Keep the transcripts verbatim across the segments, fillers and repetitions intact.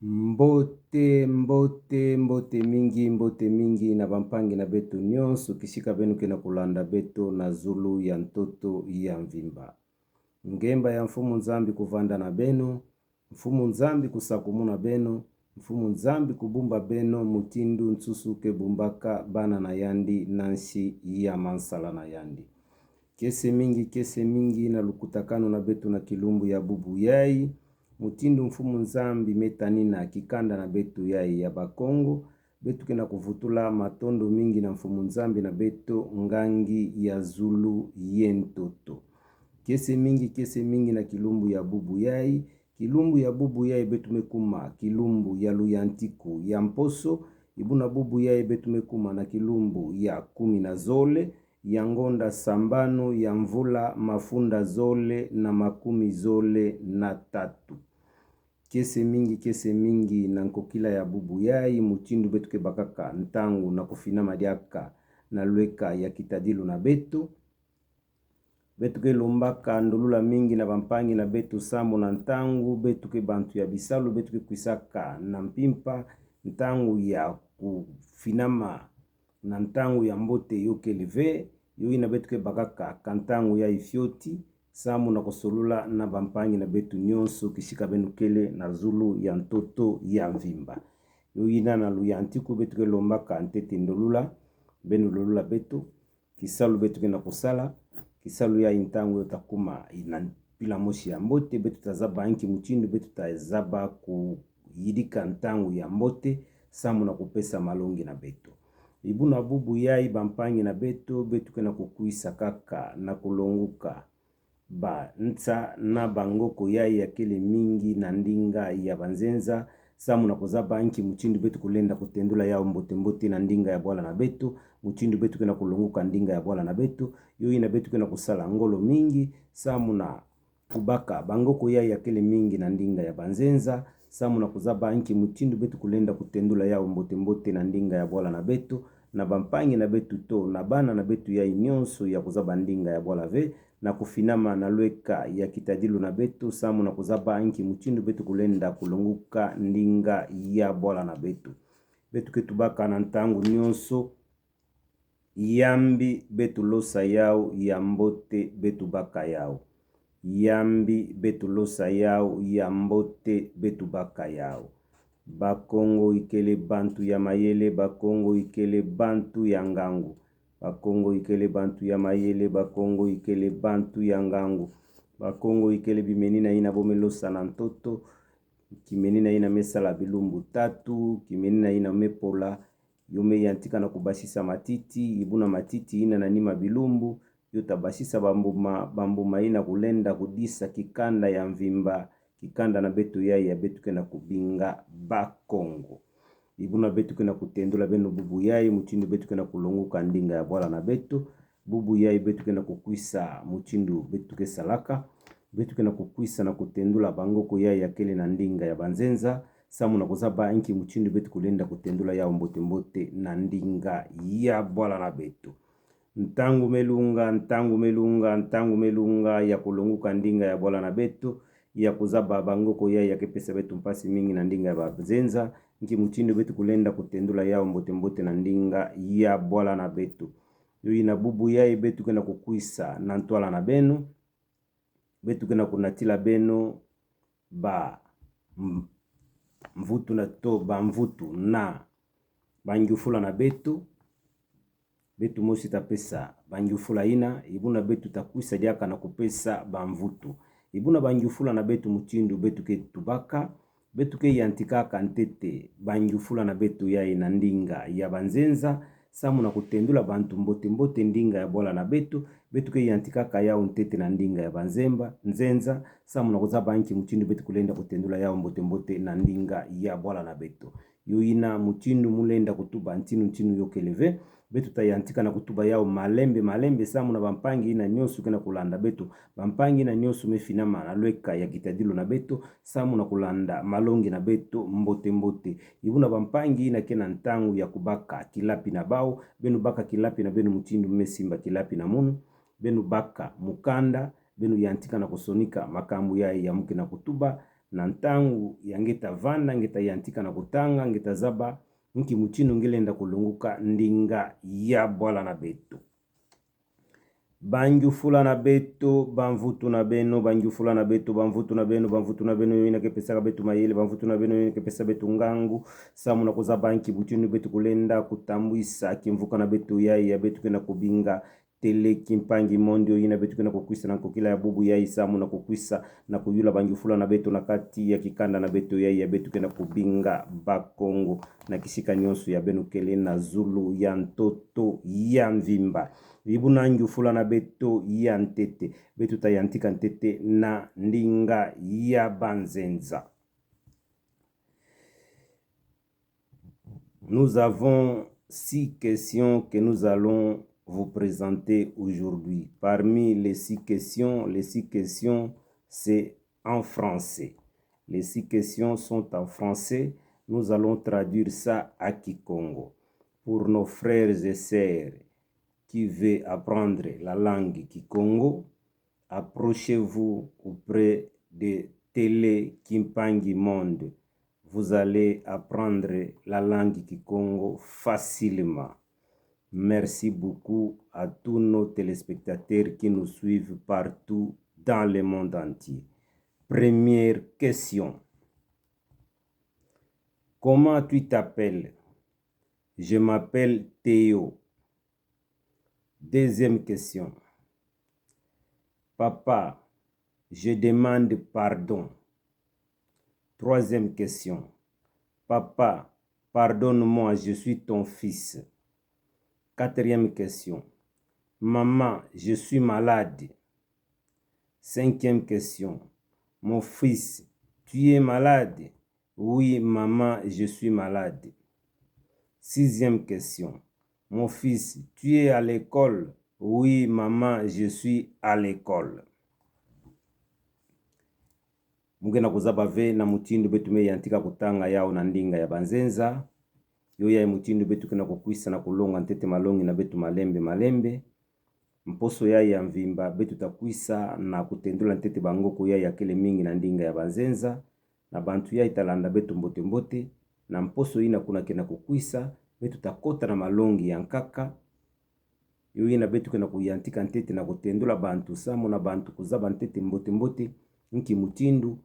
Mbote, mbote, mbote mingi, mbote mingi na bampangi na beto nyonso, kisika beno ke na kulanda beto na zulu ya ntoto ya mvimba. Ngemba ya Mfumu Nzambi kuvanda na beno, Mfumu Nzambi kusakumuna beno, Mfumu Nzambi kubumba beno mutindu nsusu ke bumbaka bana na yandi na nsi ya mansala na yandi. Kiese mingi, kiese mingi na lukutakanu na beto na kilumbu ya bubu yai, mutindu Mfumu Nzambi me tanina kikanda na beto yai ya Bakongo, beto ke na kuvutula matondo mingi na Mfumu Nzambi na beto, ngangi ya zulu ye ntoto. Kiese mingi, kiese mingi na kilumbu ya bubu yai, kilumbu ya bubu yai beto me kuma kilumbu ya luyantiku ya mposo, ibuna bubu yai beto me kuma na kilumbu ya kumi na zole, ya ngonda sambanu ya mvula mafunda zole na makumi zole na tatu. Kiese mingi, kiese mingi na nkokila ya bubu yai, mutindu beto ke bakaka ntangu na kufinama diaka na lweka ya kitadilu na beto. Beto ke lombaka ndolula mingi na bampangi na beto samu na ntangu beto ke bantu ya bisalu, beto ke kwisaka na mpimpa, ntangu ya kufinama na ntangu ya mbote yo kele ve. Yo ina beto ke bakaka ka ntangu yai fioti samu na kusolula na bampangi na beto nyonso kisika beno kele na zulu ya ntoto ya mvimba. Yo ina na luyantiku beto ke lombaka ntete ndolula, beno lolula beto, kisalu beto ke na kusala, kisalu yai ntangu yo ta kuma na mpila mosi ya mbote, beto ta zaba nki mutindu beto ta zaba kuyidika ntangu ya mbote samu na kupesa malongi na beto. Ibuna bubu yai bampangi na beto, beto ke na kukwisa kaka na kulonguka bansa na bangoko yai ya kele mingi na ndinga ya banzenza, samu na kuzaba nki mutindu beto kulenda kutendula yau mbote-mbote na ndinga ya bwala na beto, mutindu beto ke na kulonguka ndinga ya bwala na beto. Yo ina beto ke na kusala ngolo mingi samu na kubaka bangoko yai ya kele mingi na ndinga ya banzenza, samu na kuzaba nki mutindu beto kulenda kutendula yau mbote-mbote na ndinga ya bwala na beto, na bampangi na beto to na bana na beto yai nyonso ya kuzaba ndinga ya bwala ve, na kufinama na lweka ya kitadilu na beto, samu na kuzaba nki mutindu beto kulenda kulonguka ndinga ya bwala na beto. Beto ke tubaka na ntangu nyonso: Yambi beto losa yau, ya mbote beto baka yau. Yambi beto losa yau, ya mbote beto baka yau. Bakongo ikele bantu ya mayele, Bakongo ikele bantu ya ngangu. Bakongo ikele bantu ya mayele, Bakongo ikele bantu ya ngangu. Bakongo ikele bimenina ina bo me losa na ntoto, kimenina ina me sala bilumbu tatu, kimenina ina me pola, yo me yantika na kubasisa matiti, ibuna matiti ina na nima bilumbu, yo ta basisa bambuma, bambuma ina kulenda kudisa kikanda ya mvimba, kikanda na beto yai ya beto ke na kubinga Bakongo. Ibuna beto ke na kutendula beno bubu yai, mutindu beto ke na kulonguka ndinga ya bwala na beto, bubu yai beto ke na kukwisa mutindu beto ke salaka, beto ke na kukwisa na kutendula bangoko yai ya kele na ndinga ya banzenza, samu na kuzaba nki mutindu beto kulenda kutendula yau mbote-mbote na ndinga ya bwala na beto. Ntangu me lunga, ntangu me lunga, ntangu me lunga ya kulonguka ndinga ya bwala na beto, ya kuzaba bangoko yai ya ke pesa beto mpasi mingi na ndinga ya banzenza, nki mutindu beto kulenda kutendula yau mbote-mbote na ndinga ya bwala na beto. Yo ina bubu yai beto ke na kukwisa na ntwala na beno, beto ke na kunatila beno ba m-, mvutu na to bamvutu na bangiufula na beto. Beto mosi ta pesa bangiufula ina, ibuna beto ta kwisa diaka na kupesa bamvutu. Ibuna bangiufula na beto mutindu beto ke tubaka, beto ke yantikaka ntete bangiufula na beto yai na ndinga ya banzenza, samu na kutendula bantu mbote-mbote ndinga ya bwala na beto, beto ke yantikaka yau ntete na ndinga ya banzemba, nzenza, samu na kuzaba nki mutindu beto kulenda kutendula yau mbote-mbote na ndinga ya bwala na beto. Yo ina mutindu mu lenda kutuba ntinu-ntinu yo kele ve, beto ta yantika na kutuba yau malembe-malembe, samu na bampangi ina nyonso ke na kulanda beto, bampangi ina nyonso me finama na lweka ya kitadilu na beto, samu na kulanda malongi na beto mbote-mbote. Ibuna bampangi ina ke na ntangu ya kubaka kilapi na bau, beno baka kilapi na beno mutindu me simba kilapi na munu, beno baka mukanda, beno yantika na kusonika makambu yai ya mu ke na kutuba, na ntangu ya nge tavanda, nge tayantika na kutanga, nge tazaba nki mutindu nge lenda kulonguka ndinga ya bwala na beto. Bangyufula na beto, bamvutu na beno, bangyufula na beto, bamvutu na beno, bamvutu na beno, yo yina ke pesaka beto mayele, bamvutu na beno, yo yina ke pesa beto ngangu, samu na kuzaba nki mutindu beto kulenda kutambwisa kimvuka na beto yayi ya beto ke na kubinga Télé Kimpangi Monde, yo yina beto ke na kukwisa na nkokila ya bubu yayi, samu na kukwisa na kuyula bangyufula na beto na kati ya kikanda na beto yayi ya beto ke na kubinga Bakongo, na kisika nyonso ya beno kele na zulu ya ntoto ya mvimba. Ibuna ngyufula na beto ya ntete, beto tayantika ntete na ndinga ya banzenza. Nous avons six questions que nous allons vous présenter aujourd'hui. Parmi les six questions, les six questions, c'est en français. Les six questions sont en français. Nous allons traduire ça à kikongo. Pour nos frères et sœurs qui veulent apprendre la langue kikongo, approchez-vous auprès de Télé Kimpangi Monde. Vous allez apprendre la langue kikongo facilement. Merci beaucoup à tous nos téléspectateurs qui nous suivent partout dans le monde entier. Première question. Comment tu t'appelles ? Je m'appelle Théo. Deuxième question. Papa, je demande pardon. Troisième question. Papa, pardonne-moi, je suis ton fils. Quatrième question. Maman, je suis malade. Cinquième question. Mon fils, tu es malade ? Oui, maman, je suis malade. Sixième question. Mon fils, tu es à l'école ? Oui, maman, je suis à l'école. Mu ke na kuzaba ve na mutindu beto me yantika kutanga yau na ndinga ya banzenza. Yo yayi mutindu beto ke na kukwisa na kulonga ntete malongi na beto malembe malembe. Mposo yayi ya mvimba, beto takwisa na kutendula ntete bangogo yayi ya kele mingi na ndinga ya banzenza, na bantu yayi talanda beto mbote mbote. Na mposo yina kuna ke na kukwisa, beto takota na malongi ya nkaka. Yo yina beto ke na kuyantika ntete na kutendula bantu, samu na bantu kuzaba ntete mbote mbote nki mutindu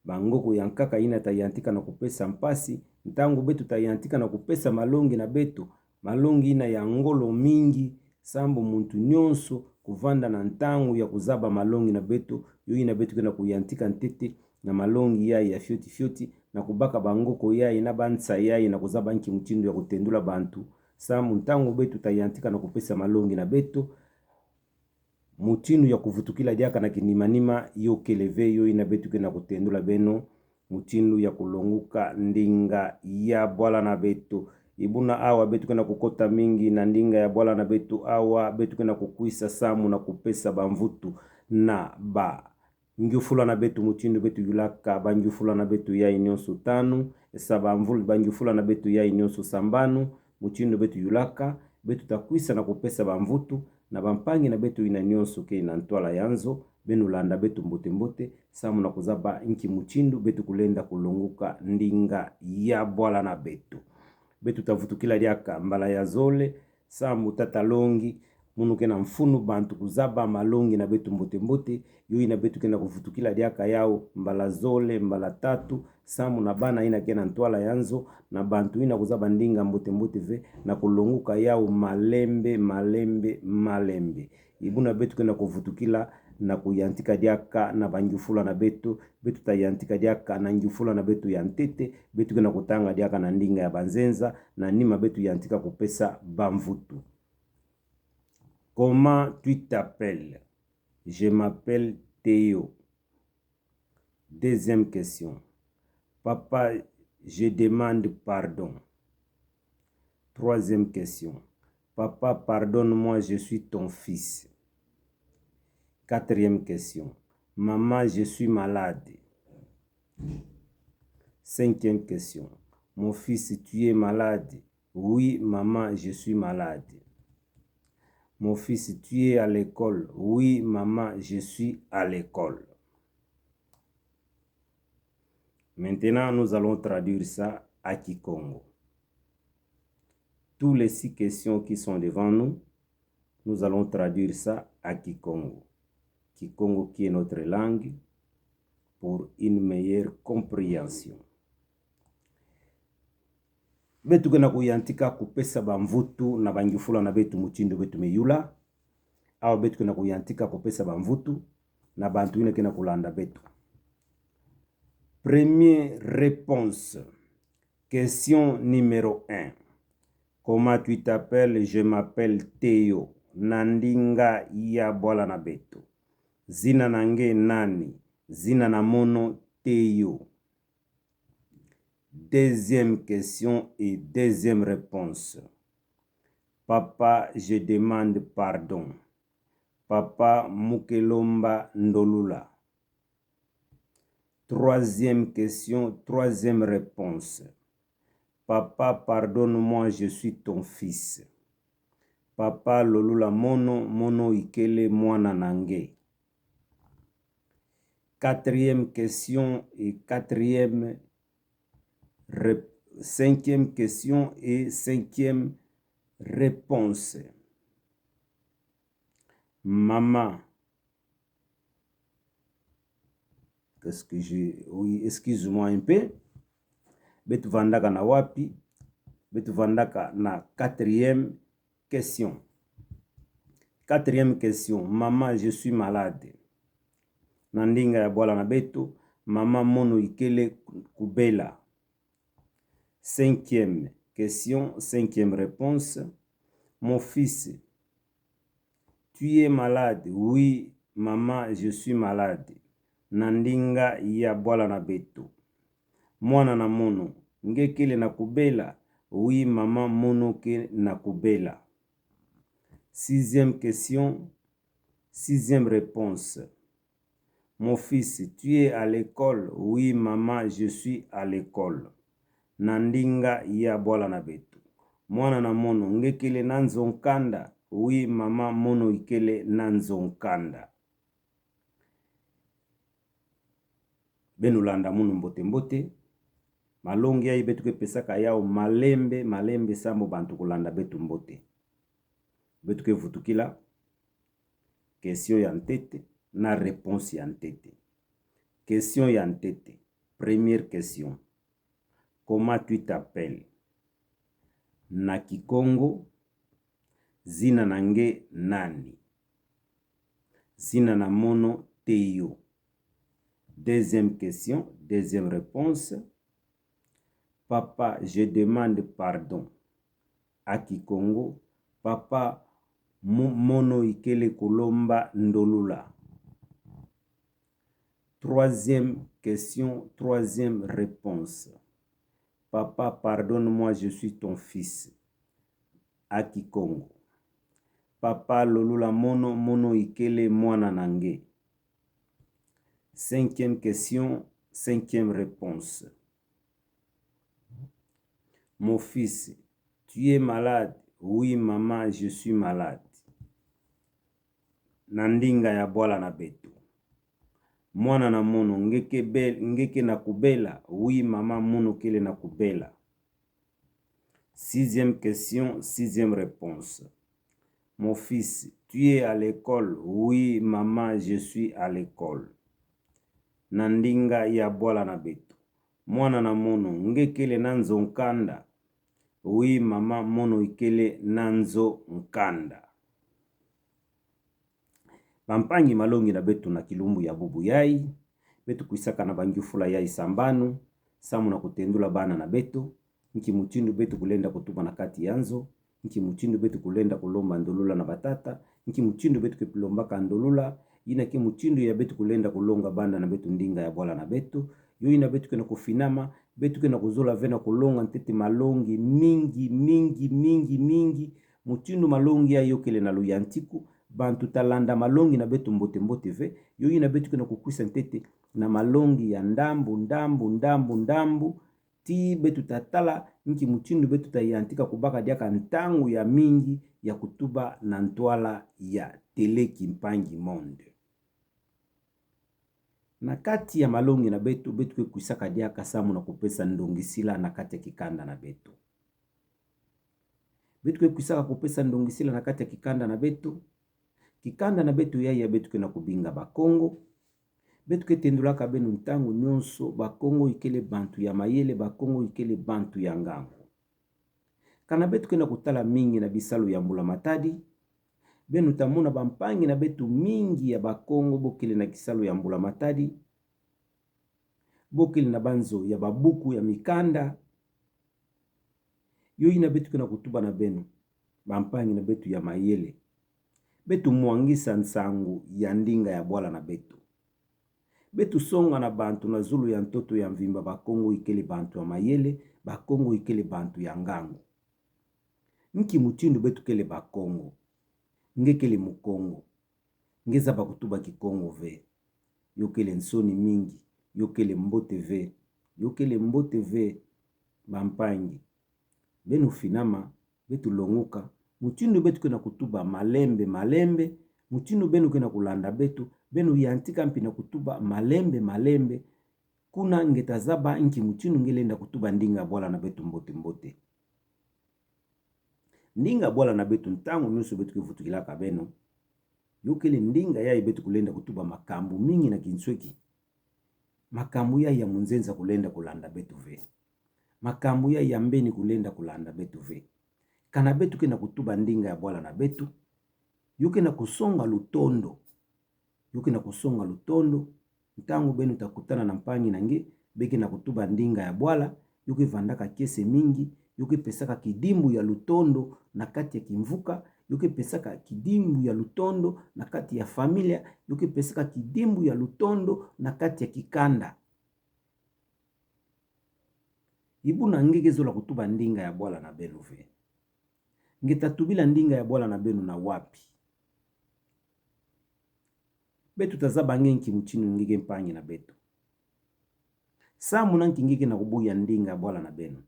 bangogo ya nkaka yina tayantika na kupesa mpasi, ntangu beto tayantika na kupesa malongi na beto, malongi yina ya ngolo mingi, sambu muntu nyonso kuvanda na ntangu ya kuzaba malongi na beto. Yo yina beto ke na kuyantika ntete na malongi yayi ya fioti fioti, na kubaka bangogo yayi na bansa yayi na kuzaba nki mutindu ya kutendula bantu, samu ntangu beto tayantika na kupesa malongi na beto, mutindu ya kuvutukila diaka na kinima nima yo kele ve. Yo yina beto ke na kutendula beno mutindu ya kulonguka ndinga ya bwala na beto. Ibuna awa beto ke na kukota mingi na ndinga ya bwala na beto, awa beto ke na kukwisa samu na kupesa bamvutu na ba ngyufula na beto mutindu beto yulaka bangyufula na beto yayi nyonso tanu, e sa bamvul-, bangyufula na beto yayi nyonso sambanu, mutindu beto yulaka, beto takwisa na kupesa bamvutu na bampangi na beto yina nyonso ke na ntwala ya nzo. Beno landa beto mbote mbote, samu na kuzaba nki mutindu beto kulenda kulonguka ndinga ya bwala na beto. Beto tavutukila diaka mbala ya zole, sambu tata longi, munu ke na mfunu bantu kuzaba malongi na beto mbote mbote. Yo yina beto ke na kuvutukila diaka yau mbala zole, mbala tatu, samu na bana yina ke na ntwala ya nzo, na bantu yina kuzaba ndinga mbote mbote ve, na kulonguka yau malembe, malembe, malembe. Ibuna beto ke na kuvutukila na kuyantika diaka na bangyufula na beto, beto tayantika diaka na ngyufula na beto ya ntete, beto ke na kutanga diaka na ndinga ya banzenza, na nima beto yantika kupesa bamvutu. Comment tu t'appelles ? Je m'appelle Théo. Deuxième question. Papa, je demande pardon. Troisième question. Papa, pardonne-moi, je suis ton fils. Quatrième question. Maman, je suis malade. Cinquième question. Mon fils, tu es malade ? Oui, maman, je suis malade. Mon fils, tu es à l'école ? Oui, maman, je suis à l'école. Maintenant, nous allons traduire ça à kikongo. Tous les six questions qui sont devant nous, nous allons traduire ça à kikongo. Kikongo qui est notre langue, pour une meilleure compréhension. Beto ke na kuyantika kupesa bamvutu na bangiufula na beto mutindu beto meyula. Awa beto ke na kuyantika kupesa bamvutu na bantu yina ke na kulanda beto. Première réponse. Question numéro un. Comment tu t'appelles ? Je m'appelle Théo. Na ndinga ya bwala na beto. Zina na nge nani ? Zina na mono Théo. Deuxième question et deuxième réponse. Papa, je demande pardon. Papa, mu ke lomba ndolula. Troisième question, troisième réponse. Papa, pardonne-moi, je suis ton fils. Papa, lolula mono, mono ikele mwana na nge. Quatrième question et quatrième rép-, cinquième question et cinquième réponse. Mama. Qu'est-ce que je, oui, excuse-moi un peu. Beto vandaka na wapi ? Beto vandaka na quatrième question. Quatrième question. Mama, je suis malade. Na ndinga ya bwala na beto, mama, mono ikele kubela. Cinquième question, cinquième réponse. Mon fils, tu es malade ? Oui, maman, je suis malade. Na ndinga ya bwala na beto. Mwana na mono, nge kele na kubela ? Oui, maman, mono ke na kubela. Sixième question, sixième réponse. Mon fils, tu es à l'école ? Oui, maman, je suis à l'école. Na ndinga ya bwala na beto. Mwana na mono, nge kele na nzo nkanda ? Oui, maman, mono ikele na nzo nkanda. Beno landa munu mbote mbote. Malongi yayi beto ke pesaka yawu malembe, malembe sambu bantu kulanda beto mbote. Beto ke vutukila question ya ntete na réponse ya ntete. Question ya ntete. Première question. Comment tu t'appelles ? Na Kikongo, zina na nge nani ? Zina na mono Théo. Deuxième question, deuxième réponse. Papa, je demande pardon. A Kikongo, papa, mo-, mono ikele kulomba ndolula. Troisième question, troisième réponse. Papa, pardonne-moi, je suis ton fils. A Kikongo. Papa, lolula mono, mono ikele mwana na nge. Cinquième question, cinquième réponse. Mon fils, tu es malade ? Oui, maman, je suis malade. Na ndinga ya bwala na beto. Mwana na mono, nge ke be-, nge ke na kubela ? Oui, maman, mono kele na kubela. Sixième question, sixième réponse. Mon fils, tu es à l'école ? Oui, maman, je suis à l'école. Na ndinga ya bwala na beto. Mwana na mono, nge kele na nzo nkanda ? Oui, maman, mono ikele na nzo nkanda. Bampangi, malongi na beto na kilumbu ya bubu yayi, beto kwisaka na bangiufula yayi sambanu, samu na kutendula bana na beto, nki mutindu beto kulenda kutuba na kati ya nzo, nki mutindu beto kulenda kulomba ndolula na batata, nki mutindu beto ke lombaka ndolula, yina ke mutindu ya beto kulenda kulonga bana na beto ndinga ya bwala na beto, yo yina beto ke na kufinama, beto ke na kuzola ve na kulonga ntete malongi mingi, mingi, mingi, mingi, mutindu malongi yayi yo kele na luyantiku, bantu ta landa malongi na beto mbote mbote ve, yo yina beto ke na kukwisa ntete na malongi ya ndambu, ndambu, ndambu, ndambu, ti beto ta tala nki mutindu beto ta yantika kubaka diaka ntangu ya mingi ya kutuba na ntwala ya Télé Kimpangi Monde. Na kati ya malongi na beto, beto ke kwisaka diaka samu na kupesa ndongisila na kati ya kikanda na beto. Beto ke kwisaka kupesa ndongisila na kati ya kikanda na beto. Kikanda na beto yai ya beto ke na kubinga Bakongo. Beto ke tendulaka beno ntangu nyonso, Bakongo ikele bantu ya mayele, Bakongo ikele bantu ya ngangu. Kana beto ke na kutala mingi na bisalu ya mbula matadi, beno ta mona bampangi na beto mingi ya Bakongo bo kele na kisalu ya mbula matadi, bo kele na banzo ya babuku ya mikanda. Yo yina beto ke na kutuba na beno, bampangi na beto ya mayele. Beto mwangisa nsangu ya ndinga ya bwala na beto. Beto songa na bantu na zulu ya ntoto ya mvimba, Bakongo ikele bantu ya mayele, Bakongo ikele bantu ya ngangu. Nki mutindu beto kele Bakongo? Nge kele Mukongo, nge zaba kutuba Kikongo ve. Yo kele nsoni mingi, yo kele mbote ve, yo kele mbote ve. Bampangi, beno finama, beto longuka. Mutindu beto ke na kutuba malembe malembe, mutindu beno ke na kulanda beto, beno yantika mpi na kutuba malembe malembe. Kuna nge ta zaba nki mutindu nge lenda kutuba ndinga bwala na beto mbote mbote. Ndinga bwala na beto, ntangu nyonso beto ke vutukilaka beno, yo kele ndinga yai beto kulenda kutuba makambu mingi na kinsweki. Makambu yai ya munzenza kulenda kulanda beto ve. Makambu yai ya mbeni kulenda kulanda beto ve. Kana beto ke na kutuba ndinga ya bwala na beto, yo ke na kusonga lutondo. Yo ke na kusonga lutondo. Ntangu beno ta kutana na mpangi na nge, be ke na kutuba ndinga ya bwala, yo ke vandaka kiese mingi, yo ke pesaka kidimbu ya lutondo na kati ya kimvuka, yo ke pesaka kidimbu ya lutondo na kati ya familia, yo ke pesaka kidimbu ya lutondo na kati ya kikanda. Ibuna nge ke zola kutuba ndinga ya bwala na beno ve. Nge ta tubila ndinga ya bwala na beno na wapi? Beto ta zaba nge nki mutindu nge ke mpangi na beto. Samu na nki nge ke na kubuya ndinga ya bwala na beno?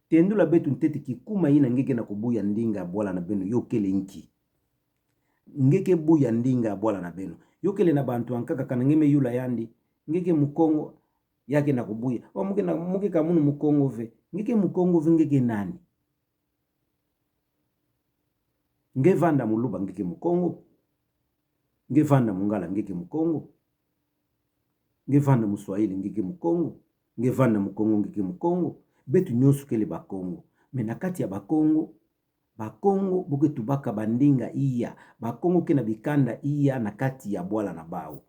Tendula beto ntete kikuma yina nge ke na kubuya ndinga ya bwala na beno, yo kele nki? Nge ke buya ndinga ya bwala na beno. Yo kele na bantu ankaka kana nge me yula yandi, nge ke Mukongo, ya ke na kubuya: O, mu ke na, mu ke ka munu Mukongo ve. Nge ke Mukongo ve, nge ke nani? Nge vanda Muluba, nge ke Mukongo. Nge vanda Mungala, nge ke Mukongo. Nge vanda Muswahili, nge ke Mukongo. Nge vanda Mukongo, nge ke Mukongo. Beto nyonso kele Bakongo. Mais na kati ya Bakongo, Bakongo bo ke tubaka bandinga iya. Bakongo ke na bikanda iya na kati ya bwala na bau.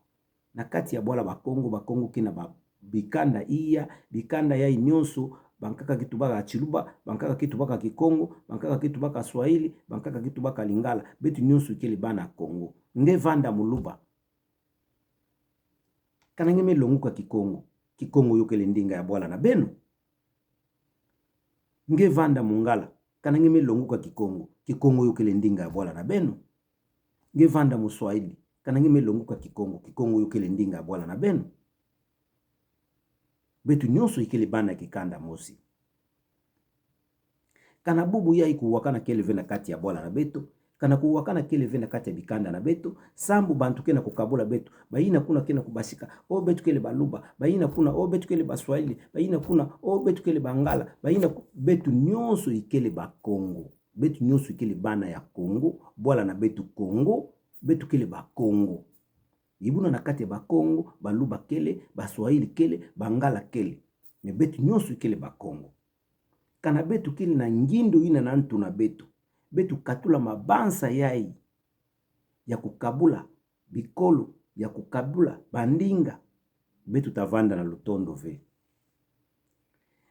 Na kati ya bwala Bakongo, Bakongo ke na ba, bikanda iya, bikanda yai nyonso, bankaka ke tubaka Tshiluba, bankaka ke tubaka Kikongo, bankaka ke tubaka Swahili, bankaka ke tubaka Lingala, beto nyonso ikele bana Kongo. Nge vanda Muluba, kana nge me longuka Kikongo, Kikongo yo kele ndinga ya bwala na beno? Nge vanda Mungala, kana nge me longuka Kikongo, Kikongo yo kele ndinga ya bwala na beno? Nge vanda Muswahili, kana nge me longuka Kikongo, Kikongo yo kele ndinga ya bwala na beno? Beto nyonso ikele bana kikanda mosi. Kana bubu yai kuwakana kele ve na kati ya bwala na beto, kana kuwakana kele ve na kati ya bikanda na beto, sambu bantu ke na kukabula beto, bayina kuna ke na kubasika: O, beto kele Baluba, bayina kuna: O, beto kele Baswahili, bayina kuna: O, beto kele Bangala, bayina ku, beto nyonso ikele Bakongo. Beto nyonso ikele bana ya Kongo, bwala na beto Kongo, beto kele Bakongo. Ibuna na kati ya Bakongo, Baluba kele, Baswahili kele, Bangala kele. Mais beto nyonso ikele Bakongo. Kana beto kele na ngindo yina na ntu na beto, beto katula mabanza yai ya kukabula bikolo, ya kukabula bandinga, beto ta vanda na lutondo ve.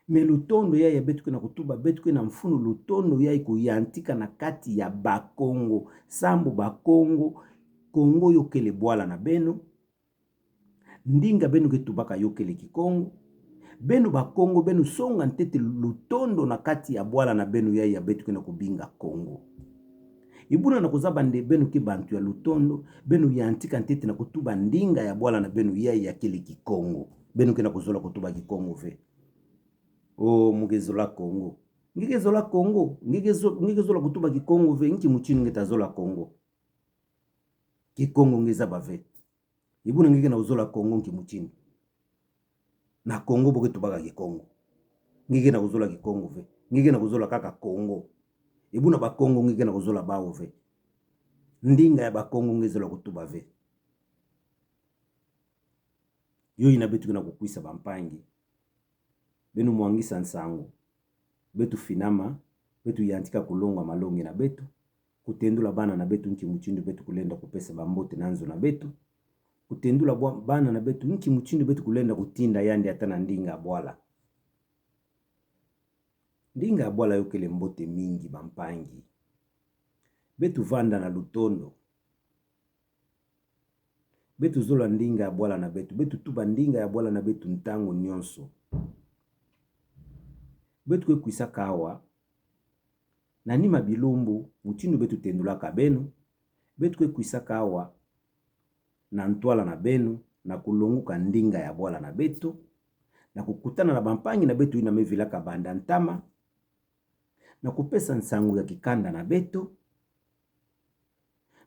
Mais lutondo yai ya beto ke na kutuba, beto ke na mfunu lutondo yai kuyantika na kati ya Bakongo. Sambu Bakongo, Kongo yo kele bwala na beno. Ndinga beno ke tubaka yo kele Kikongo. Beno Bakongo, beno songa ntete lutondo na kati ya bwala na beno yai ya beto ke na kubinga Kongo. Ibuna na kuzaba nde beno ke bantu ya lutondo, beno yantika ntete na kutuba ndinga ya bwala na beno yai ya kele Kikongo. Beno ke na kuzola kutuba Kikongo ve. O, mu ke zola Kongo. Nge ke zola Kongo. Nge ke zo, nge ke zola kutuba Kikongo ve. Nki mutindu nge ta zola Kongo? Kikongo nge zaba ve. E buna nge ke na kuzola Kongo nki mutindu? Na Kongo bo ke tubaka Kikongo. Nge ke na kuzola Kikongo ve. Nge ke na kuzola kaka Kongo. E buna Bakongo nge ke na kuzola bau ve. Ndinga ya Bakongo nge zola kutuba ve. Yo yina beto ke na kukwisa bampangi. Beno mwangisa nsangu. Beto finama, beto yantika kulonga malongi na beto. Kutendula bana na beto nki mutindu beto kulenda kupesa bambote na nzo na beto. Kutendula bwa-, bana na beto nki mutindu beto kulenda kutinda yandi ata na ndinga ya bwala. Ndinga ya bwala yo kele mbote mingi bampangi. Beto vanda na lutondo. Beto zola ndinga ya bwala na beto. Beto tuba ndinga ya bwala na beto ntangu nyonso. Beto ke kwisaka awa na nima bilumbu, mutindu beto tendulaka beno. Beto ke kwisaka awa na ntwala na beno, na kulonguka ndinga ya bwala na beto, na kukutana na bampangi na beto yina me vilaka banda ntama, na kupesa nsangu ya kikanda na beto,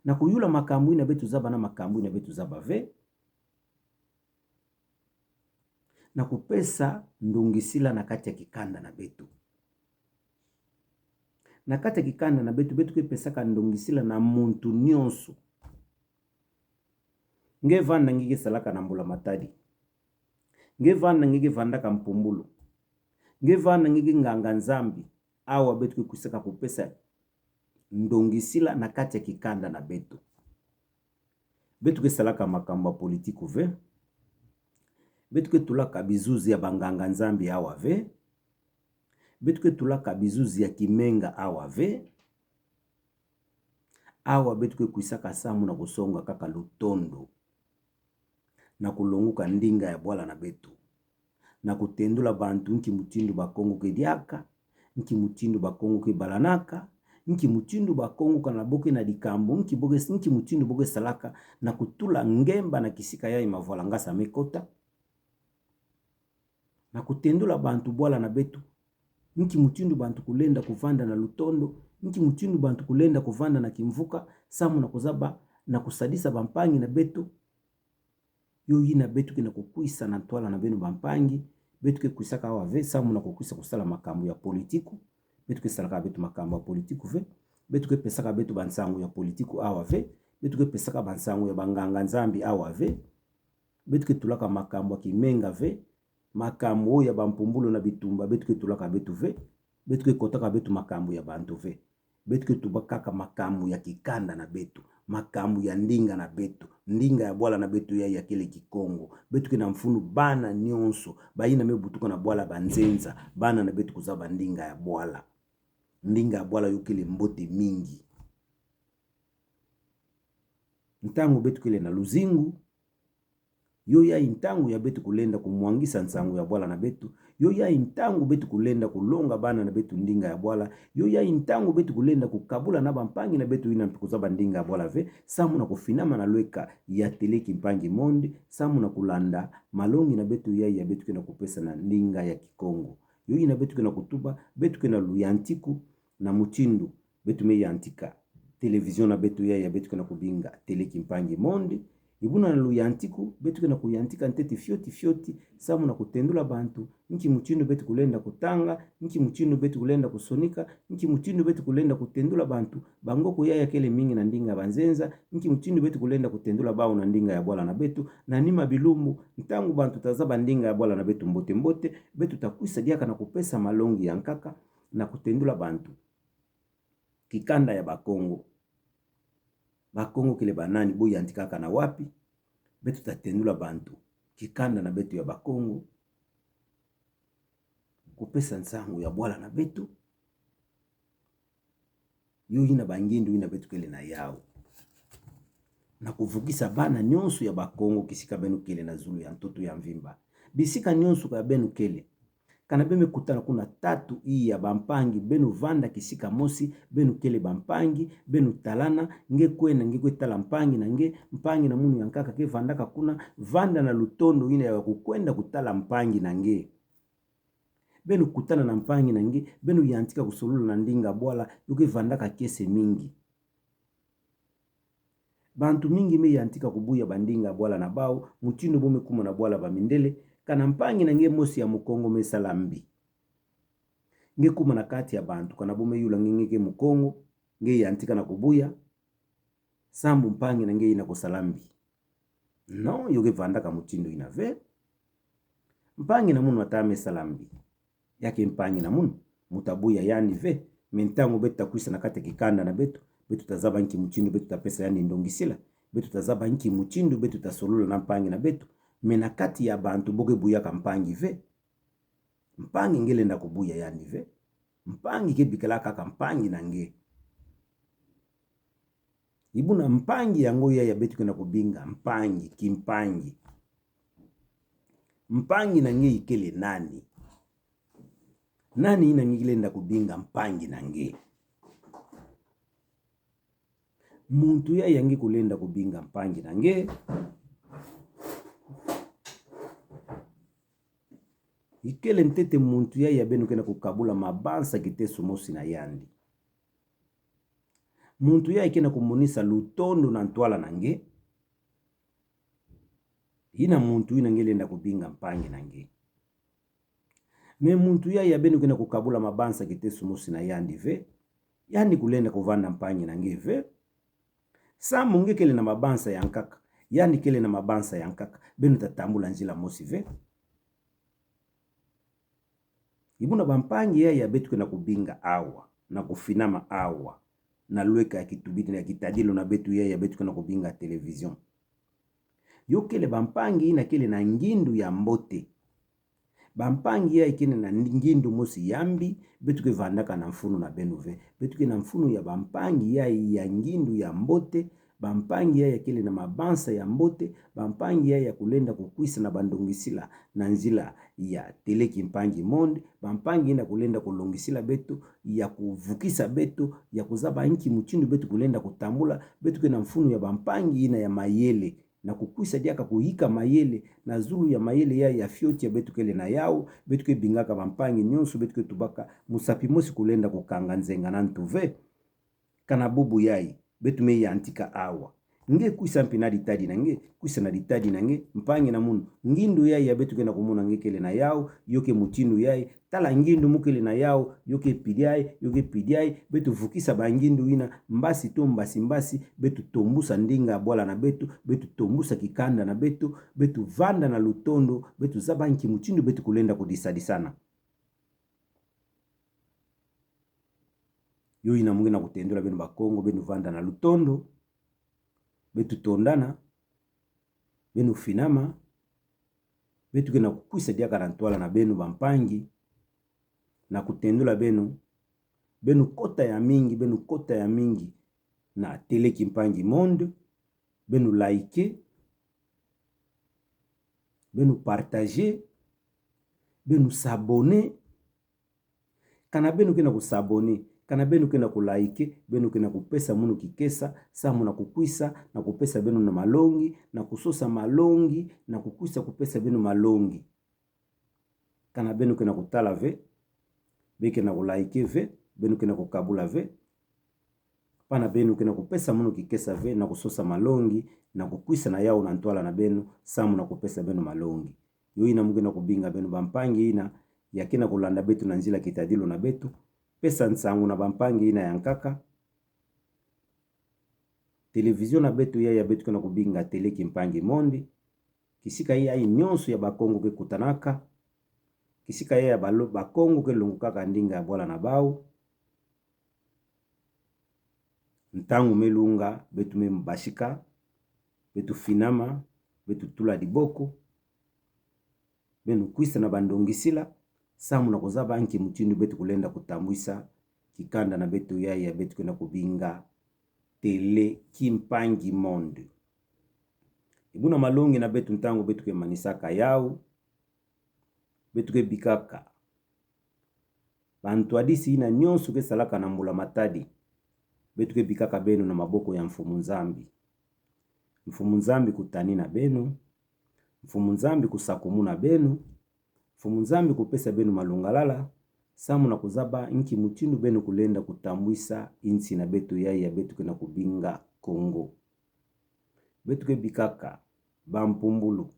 na kuyula makambu yina beto zaba na makambu yina beto zaba ve, na kupesa ndongisila na kati ya kikanda na beto. Na kati ya kikanda na beto, beto ke pesaka ndongisila na muntu nyonso. Nge vanda nge ke salaka na mbula matadi. Nge vanda nge ke vandaka mpumbulu. Nge vanda nge ke nganga-Nzambi. Awa beto ke kwisaka kupesa ndongisila na kati ya kikanda na beto. Beto ke salaka makambu ya politiku ve. Beto ke tulaka bizuzi ya banganga-Nzambi awa ve. Beto ke tulaka bizuzi ya kimenga awa ve. Awa beto ke kwisaka samu na kusonga kaka lutondo, na kulonguka ndinga ya bwala na beto, na kutendula bantu nki mutindu Bakongo ke diaka, nki mutindu Bakongo ke balanaka, nki mutindu Bakongo kana bo ke na dikambu, nki bo ke, nki mutindu bo ke salaka, na kutula ngemba na kisika yayi mavwalangasa me kota. Na kutendula bantu bwala na beto nki mutindu bantu kulenda kuvanda na lutondo, nki mutindu bantu kulenda kuvanda na kimvuka, samu na kuzaba na kusadisa bampangi na beto. Yo yina beto ke na kukwisa na ntwala na beno bampangi. Beto ke kwisaka awa ve samu na kukwisa kusala makambu ya politiku. Beto ke salaka beto makambu ya politiku ve. Beto ke pesaka beto bansangu ya politiku awa ve. Beto ke pesaka bansangu ya banganga-Nzambi awa ve. Beto ke tulaka makambu ya kimenga ve. Makambu oyo ya bampumbulu na bitumba, beto ke tulaka beto ve. Beto ke kotaka beto makambu ya bantu ve. Beto ke tubaka kaka makambu ya kikanda na beto, makambu ya ndinga na beto, ndinga ya bwala na beto yayi ya kele Kikongo. Beto ke na mfunu bana nyonso, bayina me butuka na bwala banzenza, bana na beto kuzaba ndinga ya bwala. Ndinga ya bwala yo kele mbote mingi. Ntangu beto kele na luzingu, yo yayi ntangu ya beto kulenda kumwangisa nsangu ya bwala na beto. Yo yayi ntangu beto kulenda kulonga bana na beto ndinga ya bwala. Yo yayi ntangu beto kulenda kukabula na bampangi na beto yina mpi kuzaba ndinga ya bwala ve, samu na kufinama na lweka ya Télé Kimpangi Monde, samu na kulanda malongi na beto yayi ya beto ke na kupesa na ndinga ya Kikongo. Yo yina beto ke na kutuba, beto ke na luyantiku na mutindu beto me yantika télévision na beto yayi ya beto ke na kubinga Télé Kimpangi Monde. Ibuna na luyantiku, beto ke na kuyantika ntete fioti fioti, samu na kutendula bantu nki mutindu beto kulenda kutanga, nki mutindu beto kulenda kusonika, nki mutindu beto kulenda kutendula bantu bangogo yayi ya kele mingi na ndinga banzenza, nki mutindu beto kulenda kutendula bau na ndinga ya bwala na beto, na nima bilumbu, ntangu bantu ta zaba ndinga ya bwala na beto mbote mbote, beto ta kwisa diaka na kupesa malongi ya nkaka, na kutendula bantu kikanda ya Bakongo. Bakongo kele banani, bo yantikaka na wapi? Beto ta tendula bantu kikanda na beto ya Bakongo, kupesa nsangu ya bwala na beto. Yo yina bangindu yina beto kele na yau, na kuvukisa bana nyonso ya Bakongo kisika beno kele na zulu ya ntoto ya mvimba. Bisika nyonso ka beno kele, kana beno me kutana kuna tatu iya bampangi, beno vanda kisika mosi, beno kele bampangi, beno talana, nge kwenda nge kwe tala mpangi na nge, mpangi na munu ya nkaka ke vandaka kuna, vanda na lutondo yina ya kukwenda kutala mpangi na nge. Beno kutana na mpangi na nge, beno yantika kusolula na ndinga bwala, yo ke vandaka kiese mingi. Bantu mingi me yantika kubuya bandinga bwala na bau, mutindu bo me kuma na bwala ba mindele, kana mpangi na nge mosi ya Mukongo me sala mbi. Nge kuma na kati ya bantu, kana bo me yula nge nge ke Mukongo, nge yantika na kubuya, sambu mpangi na nge ina kusala mbi. Non, yo ke vandaka mutindu ina ve. Mpangi na munu ata me sala mbi. Ya ke mpangi na munu, mu ta buya yandi ve. Me ntangu beto ta kwisa na kati ya kikanda na beto, beto ta zaba nki mutindu beto ta pesa yandi ndongisila. Beto ta zaba nki mutindu beto ta solula na mpangi na beto. Me na kati ya bantu bo ke buyaka mpangi ve. Mpangi nge lenda kubuya yandi ve. Mpangi ke bikala kaka mpangi na nge. Ibuna mpangi yango ya, ya beto ke na kubinga mpangi, kimpangi. Mpangi na nge ikele nani? Nani ina nge lenda kubinga mpangi na nge? Muntu ya, ya nge kulenda kubinga mpangi na nge, ikele ntete muntu ya, ya beno ke na kukabula mabanza kiteso mosi na yandi. Muntu ya ke na kumonisa lutondo na ntwala na nge, ina muntu ina nge lenda kubinga mpangi na nge. Me muntu ya, ya beno ke na kukabula mabanza kiteso mosi na yandi ve, yandi kulenda kuvanda mpangi na nge ve. Sambu nge kele na mabanza ya nkaka, yandi kele na mabanza ya nkaka, beno ta tambula nzila mosi ve. Ibuna bampangi ya, ya beto ke na kubinga awa, na kufinama awa, na lweka ya kitubidi na kitadilu na beto ya, ya beto ke na kubinga télévision. Yo kele bampangi ina kele na ngindu ya mbote. Bampangi ya ikele na ngindu mosi ya mbi, beto ke vandaka na mfunu na beno ve. Beto ke na mfunu ya bampangi ya, ya ngindu ya mbote, bampangi ya, ya kele na mabanza ya mbote, bampangi ya, ya kulenda kukwisa na bandongisila na nzila ya Télé Kimpangi Monde, bampangi ina kulenda kulongisila beto, ya kuvukisa beto, ya kuzaba nki mutindu beto kulenda kutambula. Beto ke na mfunu ya bampangi ina ya mayele, na kukwisa diaka kuyika mayele, na zulu ya mayele ya, ya fioti ya beto kele na yau. Beto ke bingaka bampangi nyonso, beto ke tubaka musapi mosi kulenda kukanga nzenga na ntu ve. Kana bubu yai, beto me yantika awa. Nge kwisa mpi na ditadi na nge, kwisa na ditadi na nge, mpangi na munu. Ngindu yai ya beto ke na kumona nge kele na yau, yo ke mutindu yai, tala ngindu mu kele na yau, yo ke pidiai, yo ke pidiai, beto vukisa bangindu ina, mbasi to mbasi mbasi, beto tombusa ndinga bwala na beto, beto tombusa kikanda na beto, beto vanda na lutondo, beto zaba nki mutindu beto kulenda kudisadisana. Yo ina mu nge na kutendula beno Bakongo, beno vanda na lutondo, beto tondana, beno finama, beto ke na kukwisa diaka na ntwala na beno bampangi, na kutendula beno, beno kota ya mingi, beno kota ya mingi na Télé Kimpangi Monde, beno like, beno partage, beno s'abonner. Kana beno ke na ku s'abonner, kana beno ke na ku like, beno ke na kupesa munu kikesa, samu na kukwisa na kupesa beno na malongi, na kusosa malongi, na kukwisa kupesa beno malongi. Kana beno ke na kutala ve, be ke na ku like ve, beno ke na kukabula ve, pana beno ke na kupesa munu kikesa ve, na kusosa malongi, na kukwisa na yau na ntwala na beno, samu na kupesa beno malongi. Yo ina mu nge na kubinga beno bampangi ina ya ke na kulanda beto na nzila kitadilu na beto, pesa nsangu na bampangi ina ya nkaka. Télévision na beto ya, ya beto ke na kubinga Télé Kimpangi Monde, kisika yai nyonso ya Bakongo ke kutanaka, kisika yai ya Balo-, Bakongo ke longokaka ndinga ya bwala na bau. Ntangu me lunga, beto me basika, beto finama, beto tula diboko, beno kwisa na bandongisila, samu na kuzaba nki mutindu beto kulenda kutambwisa kikanda na beto yai ya beto ke na kubinga Télé Kimpangi Monde. Ebuna malongi na beto, ntangu beto ke manisaka yau, beto ke bikaka bantwadisi ina nyonso ke salaka na mbula matadi, beto ke bikaka beno na maboko ya Mfumu Nzambi. Mfumu Nzambi kutani na beno, Mfumu Nzambi kusakumuna beno, Mfumu Nzambi kupesa beno malungalala, samu na kuzaba nki mutindu beno kulenda kutambwisa insi na beto yai ya beto ke na kubinga Kongo. Beto ke bikaka bampumbulu,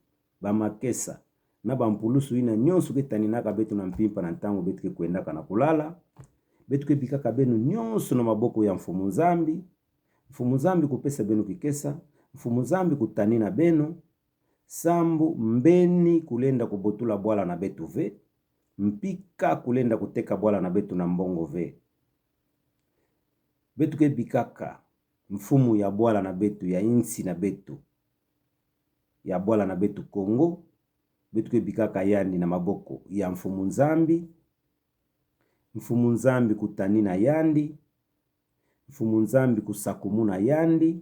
bamakesa, na bampulusu yina nyonso ke taninaka beto na mpimpa na ntangu beto ke kwendaka na kulala. Beto ke bikaka beno nyonso na maboko ya Mfumu Nzambi. Mfumu Nzambi kupesa beno kikesa, Mfumu Nzambi kutanina beno, sambu mbeni kulenda kubotula bwala na beto ve, mpika kulenda kuteka bwala na beto na mbongo ve. Beto ke bikaka mfumu ya bwala na beto, ya insi na beto, ya bwala na beto Kongo. Beto ke bikaka yandi na maboko ya Mfumu Nzambi. Mfumu Nzambi kutanina yandi. Mfumu Nzambi kusakumuna yandi.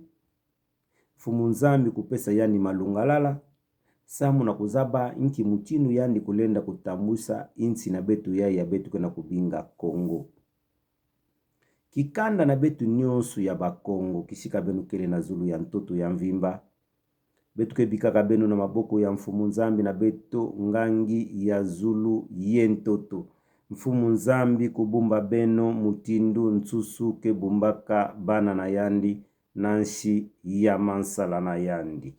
Mfumu Nzambi kupesa yandi malungalala, samu na kuzaba inki mutindu yandi kulenda kutambwisa insi na beto yayi ya beto ke na kubinga Kongo. Kikanda na beto nyonso ya Bakongo, kisika beno kele na zulu ya ntoto ya mvimba, beto ke bikaka beno na maboko ya Mfumu Nzambi na beto, ngangi ya zulu ye ntoto. Mfumu Nzambi kubumba beno mutindu nsusu ke bumbaka bana na yandi na nsi ya mansala na yandi.